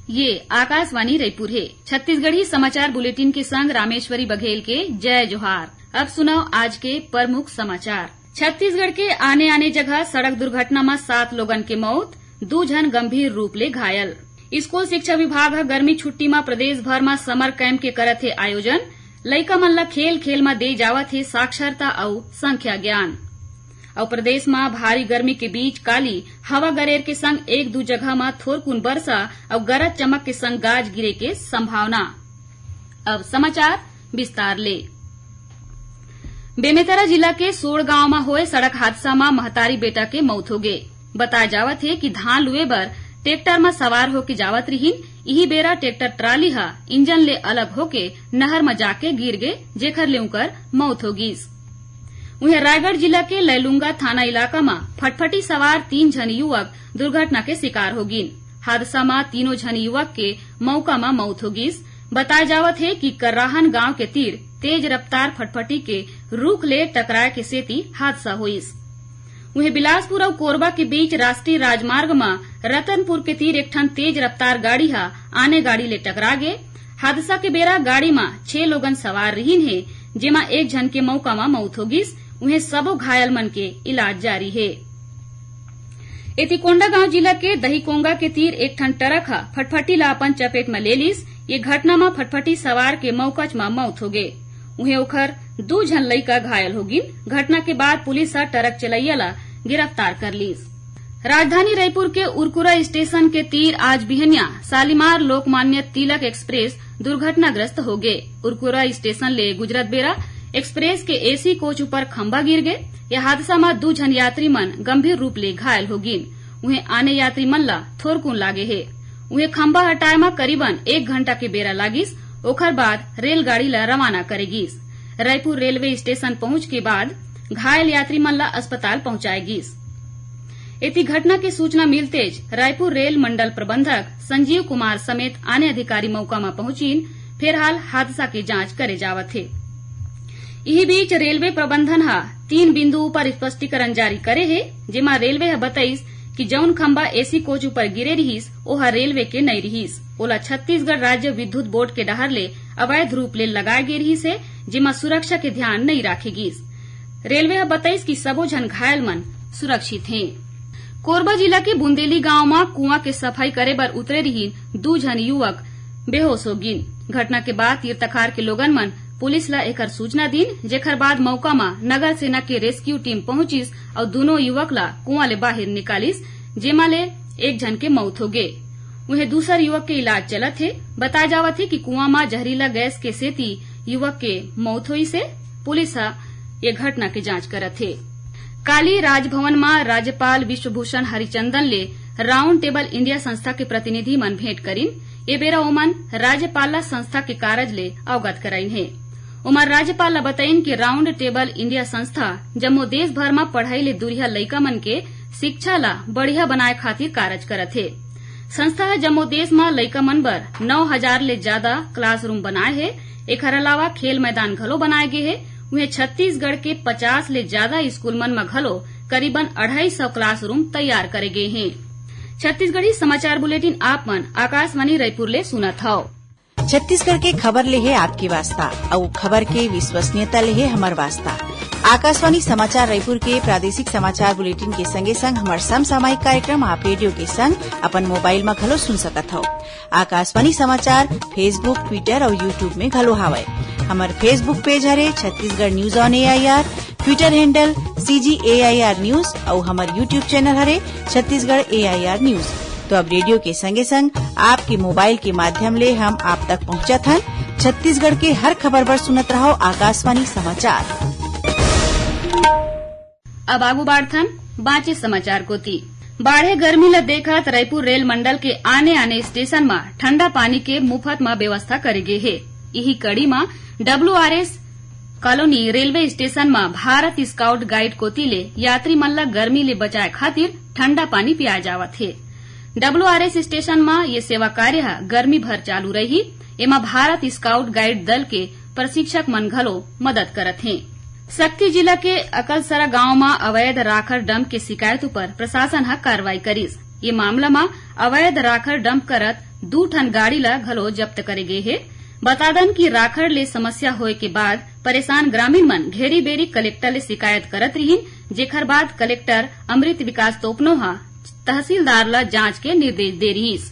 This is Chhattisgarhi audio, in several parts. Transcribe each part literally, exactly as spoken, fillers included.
ये आकाशवाणी रायपुर हे। छत्तीसगढ़ी समाचार बुलेटिन के संग रामेश्वरी बघेल के जय जोहार। अब सुनव आज के प्रमुख समाचार। छत्तीसगढ़ के आने-आने जगह सड़क दुर्घटना म सात लोगन के मौत, दू झन गंभीर रूप ले घायल। स्कूल शिक्षा विभाग ह गर्मी छुट्टी म प्रदेश भर म समर कैंप के करत हे आयोजन। लइका मन ल खेल-खेल म दे जावत हे साक्षरता अउ संख्या ज्ञान। अउ प्रदेश म भारी गर्मी के बीच काली हवा गरेर के संग एक दू जगह म थोरकुन बरसा अउ गरज चमक के संग गाज गिरे के संभावना। अब समाचार विस्तार ले। बेमेतरा जिला के सोड़ गांव म होए सड़क हादसा म महतारी बेटा के मउत होगे। बताय जावत हे कि धान लुए बर ट्रैक्टर म सवार होके जावत रिहिन। इही बेरा ट्रैक्टर ट्राली ह इंजन ले अलग होके नहर म जाके गिर गे, जेखर ले उंकर मउत हो गिस। उहें, रायगढ़ जिला के लैलूंगा थाना इलाका म फटफटी सवार तीन झन युवक दुर्घटना के शिकार हो गिन। हादसा म तीनों झन युवक के मउका म मउत हो गिस। बताय जावत हे कि कर्राहन गांव के तीर तेज रफ्तार फटफटी के रूख ले टकराय के सेती हादसा होइस। उहें, बिलासपुर अउ कोरबा के बीच राष्ट्रीय राजमार्ग म रतनपुर के तीर एक ठन तेज रफ्तार गाड़ी ह आने गाड़ी ले टकरा गे। हादसा के बेरा गाड़ी म छह लोगन सवार रिहिन हे, जेमा एक झन के मउका म मउत हो गिस। उहें, सबो घायल मन के इलाज जारी हे। एती कोंडागांव जिला के दहीकोंगा के तीर एक ठन ट्रक ह फटफटी ला अपन चपेट म ले लिस। ये घटना म फटफटी सवार के मउकच म मउत होगे। उहें, ओखर दू झन लइका घायल हो गिन। घटना के बाद पुलिस ह ट्रक चलइया ला गिरफ्तार कर लिस। राजधानी रायपुर के उरकुरा स्टेशन के तीर आज बिहनिया शालीमार लोकमान्य तिलक एक्सप्रेस दुर्घटनाग्रस्त हो गे। उरकुरा स्टेशन ले गुजरत बेरा एक्सप्रेस के एसी कोच ऊपर खंभा गिर गे। यह हादसा म दू झन यात्री मन गंभीर रूप ले घायल हो गिन। उहें, आने यात्री मन ला थोरकुन लागे हे। उहें, खंभा हटाए म करीबन एक घंटा के बेरा लागिस। ओखर बाद रेलगाड़ी ला रवाना करे गिस। रायपुर रेलवे स्टेशन पहुंच के बाद घायल यात्री मन ला अस्पताल पहुंचाए गिस। एती घटना के सूचना मिलतेच रायपुर रेल मंडल प्रबंधक संजीव कुमार समेत आने अधिकारी मउका म पहुंचिन। फिलहाल हादसा के जांच करे जावत हे। इही बीच रेलवे प्रबंधन ह तीन बिंदु ऊपर स्पष्टीकरण जारी करे हे, जेमा रेलवे ह बताइस कि जउन खंभा एसी कोच ऊपर गिरे रिहिस, ओह रेलवे के नइ रिहिस। ओला छत्तीसगढ़ राज्य विद्युत बोर्ड के डहार ले अवैध रूप ले लगाए गे रिहिस हे, जेमा सुरक्षा के ध्यान नइ राखे गिस। रेलवे ह बताइस कि सबो झन घायल मन सुरक्षित हें। कोरबा जिला के बुंदेली गांव म कुआं के सफाई करे बर उतरे रिहिन दू झन युवक बेहोश हो गिन। घटना के बाद तीर तखार के लोगन मन पुलिस ला एकर सूचना दीन, जेकर बाद मौका म नगर सेना के रेस्क्यू टीम पहुंचिस अउ दूनों युवक ला कुआं ले बाहिर निकालिस, जेमा ले एक झन के मौत हो गे। उहें दूसर युवक के इलाज चलत हे। बताय जावत हे कि कुआं म जहरीला गैस के सेती युवक के मौत होइस हे। पुलिस ह ये घटना के जांच करत हे। काली राजभवन म राज्यपाल विश्वभूषण हरिचंदन ले राउंड टेबल इंडिया संस्था के प्रतिनिधि मन भेंट करिन। ए बेरा ओमन राज्यपाल ला संस्था के कारज ले अवगत कराइन हे। ओमन राज्यपाल ला बताइन कि राउंड टेबल इंडिया संस्था जम्मो देश भर म पढ़ई ले दूरिहा लइका मन के शिक्षा ला बढ़िया बनाए खातिर कारज करत हे। संस्था ह जम्मो देश म लइका मन बर नौ हजार ले जादा क्लासरूम बनाए हे। एखर अलावा खेल मैदान घलो बनाए गे हे। उहें, छत्तीसगढ़ के पचास ले जादा स्कूल मन म घलो करीबन अढ़ाई सौ क्लासरूम तैयार करे गे हे। छत्तीसगढ़ी समाचार बुलेटिन आप मन आकाशवाणी रायपुर ले सुनत हव। छत्तीसगढ़ के खबर ले हे आपके वास्ता, अउ खबर के विश्वसनीयता ले हे हमर वास्ता। आकाशवाणी समाचार रायपुर के प्रादेशिक समाचार बुलेटिन के संगे संग हमर समसामयिक कार्यक्रम आप रेडियो के संग अपन मोबाइल म घलो सुन सकत हव। आकाशवाणी समाचार Facebook, Twitter अउ YouTube में घलो हावय। हमर Facebook पेज हरे Chhattisgarh news on AIR, Twitter handle CG AIR news अउ हमर YouTube चैनल हरे छत्तीसगढ़ एआईआर न्यूज। तो अब रेडियो के संगे संग आपके मोबाइल के माध्यम ले हम आप तक पहुंचत हन। छत्तीसगढ़ के हर खबर बर सुनत रहव आकाशवाणी समाचार। अब आगू बाढ़थन बांचे समाचार कोति। बाढ़े गर्मी ल देखत रायपुर रेल मंडल के आने-आने स्टेशन म ठंडा पानी के मुफ्त म व्यवस्था करे गे हे। इही कड़ी म डब्ल्यूआरएस कॉलोनी रेलवे स्टेशन म भारत स्काउट गाइड कोति ले यात्री मन ल गर्मी ले बचाए खातिर ठंडा पानी पियाए जावत हे। डब्ल्यूआरएस स्टेशन म ये सेवा कार्य ह गर्मी भर चालू रही। एमा भारत स्काउट गाइड दल के प्रशिक्षक मन घलो मदद करत हें। सक्ती जिला के अकलसरा गांव म अवैध राखर डंप के शिकायत उपर प्रशासन ह कार्रवाई करिस। ये मामला म अवैध राखड़ डंप करत दू ठन गाड़ी ला घलो जब्त करे गे हे। बता दन कि राखड़ ले समस्या होए के बाद परेशान ग्रामीण मन घेरी बेरी कलेक्टर ले शिकायत करत रिहिन, जेखर बाद कलेक्टर अमृत विकास तोपनो ह तहसीलदार ला जांच के निर्देश दे रिहिस।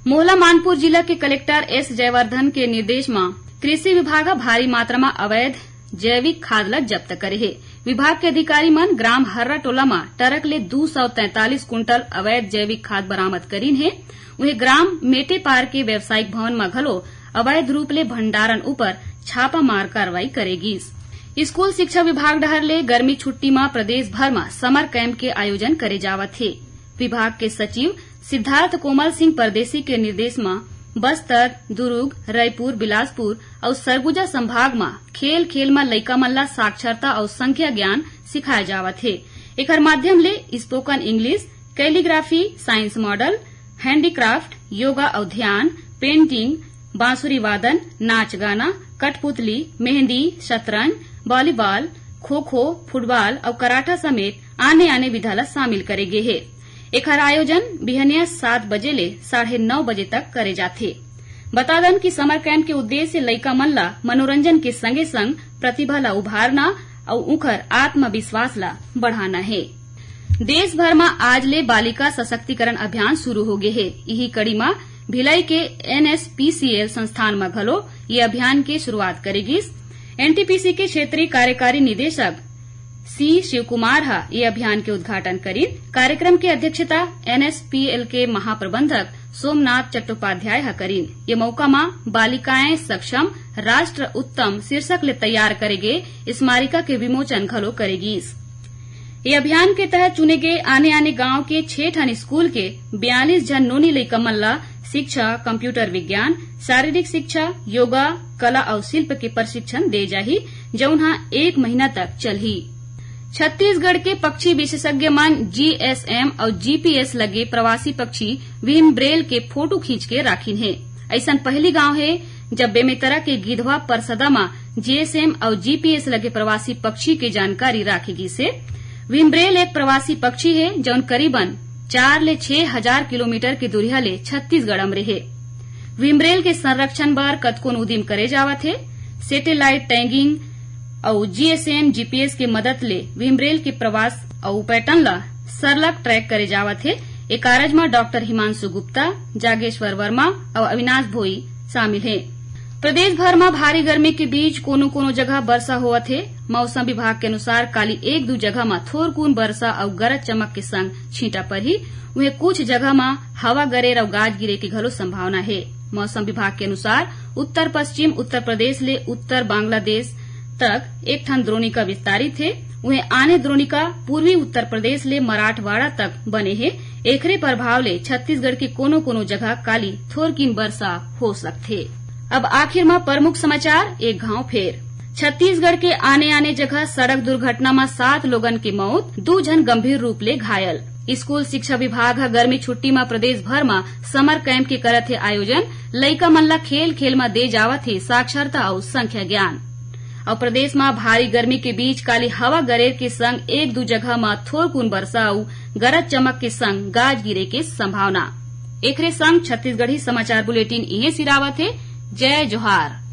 मोहला मानपुर जिला के कलेक्टर एस जयवर्धन के निर्देश म कृषि विभाग ह भारी मात्रा म अवैध जैविक खाद ल जब्त करे हे। विभाग के अधिकारी मन ग्राम हर्रा टोला म ट्रक ले दू सौ तैंतालीस कुंटल अवैध जैविक खाद बरामद करीन हे। उहें, ग्राम मेटेपार के व्यावसायिक भवन म घलो अवैध रूप ले भंडारण उपर छापामार कार्रवाई करे गीस। स्कूल शिक्षा विभाग डहर ले गर्मी छुट्टी म प्रदेश भर म समर कैंप के आयोजन करे जावत हे। विभाग के सचिव सिद्धार्थ कोमल सिंह परदेसी के निर्देश म बस्तर, दुरूग, रईपुर, बिलासपुर अउ सरगुजा संभाग म खेल-खेल म लइका मन ला साक्षरता अउ संख्या ज्ञान सिखाए जावत हे। एखर माध्यम ले spoken English, calligraphy, science model, handicraft, yoga अउ ध्यान, पेंटिंग, बांसुरी वादन, नाच गाना, कठपुतली, मेहंदी, शतरंज, वॉलीबॉल, खो-खो, फुटबॉल अउ कराटा समेत आने-आने विधा ला शामिल करे गे हे। एखर आयोजन बिहनिया सात बजे ले साढ़े नौ बजे तक करे जाथे। बता दन कि समर कैंप के उद्देश्य लइका मन ला मनोरंजन के संगे-संग प्रतिभा ला उभारना अउ उंखर आत्मविश्वास ला बढ़ाना हे। देश भर म आज ले बालिका सशक्तिकरण अभियान शुरू हो गे हे। इही कड़ी म भिलाई के एनएसपीसीएल संस्थान म घलो ये अभियान के शुरुआत करे गिस। एनटीपीसी के क्षेत्रीय कार्यकारी निदेशक सी शिवकुमार ह ये अभियान के उद्घाटन करीन। कार्यक्रम के अध्यक्षता एनएसपीएल के महाप्रबंधक सोमनाथ चट्टोपाध्याय ह करीन। ये मौका म बालिकाएं सक्षम राष्ट्र उत्तम शीर्षक ले तैयार करे गे स्मारिका के विमोचन घलो करे गीस। ये अभियान के तहत चुने गे आने-आने गांव के छह ठन स्कूल के बयालीस झन नोनी लइका मन ला शिक्षा, कंप्यूटर विज्ञान, शारीरिक शिक्षा, योगा, कला अउ शिल्प के प्रशिक्षण दे जाही, जउन ह एक महीना तक चलही। छत्तीसगढ़ के पक्षी विशेषज्ञ मन जीएसएम अउ जीपीएस लगे प्रवासी पक्षी विम्ब्रेल के फोटो खींच के राखिन हे। अइसन पहली गांव हे, जब बेमेतरा के गिधवा परसदा म जीएसएम अउ जीपीएस लगे प्रवासी पक्षी के जानकारी राखे गिस हे। विम्ब्रेल एक प्रवासी पक्षी हे, जउन करीबन चार ले छह हजार किलोमीटर के दूरिहा ले छत्तीसगढ़ अमरे हे। विम्ब्रेल के संरक्षण बर कतकोन उदिम करे जावत हे। सैटेलाइट टैगिंग अउ जीएसएम, जीपीएस के मदद ले विम्ब्रेल के प्रवास अउ पैटर्न ला सरलग ट्रैक करे जावत हे। ए कारज म डॉक्टर हिमांशु गुप्ता, जागेश्वर वर्मा अउ अविनाश भोई शामिल हे। प्रदेश भर म भारी गर्मी के बीच कोनो-कोनो जगह बरसा होवत हे। मौसम विभाग के अनुसार काली एक दू जगह म थोरकुन बरसा अउ गरज चमक के संग छींटा परही। उहें कुछ जगह म हवा गरेर अउ गाज गिरे के घलो संभावना हे। मौसम विभाग के अनुसार उत्तर पश्चिम उत्तर प्रदेश ले उत्तर बांग्लादेश तक एक ठन द्रोणिका विस्तारित हे। उहें आने द्रोणिका पूर्वी उत्तर प्रदेश ले मराठवाड़ा तक बने हे। एखरे प्रभाव ले छत्तीसगढ़ के कोनो-कोनो जगह काली थोरकिन बरसा हो सकथे। अब आखिर म प्रमुख समाचार एक घांव फेर। छत्तीसगढ़ के आने-आने जगह सड़क दुर्घटना म सात लोगन के मौत, दू झन गंभीर रूप ले घायल। स्कूल शिक्षा विभाग ह गर्मी छुट्टी म प्रदेश भर म समर कैंप के करत हे आयोजन। लइका मन ला खेल-खेल म दे जावत हे साक्षरता अउ संख्या ज्ञान। अउ प्रदेश म भारी गर्मी के बीच काली हवा गरेर के संग एक दू जगह म थोरकुन बरसा अउ गरज चमक के संग गाज गिरे के संभावना। एखरे संग छत्तीसगढ़ी समाचार बुलेटिन इहें सिरावत हे। जय जोहार।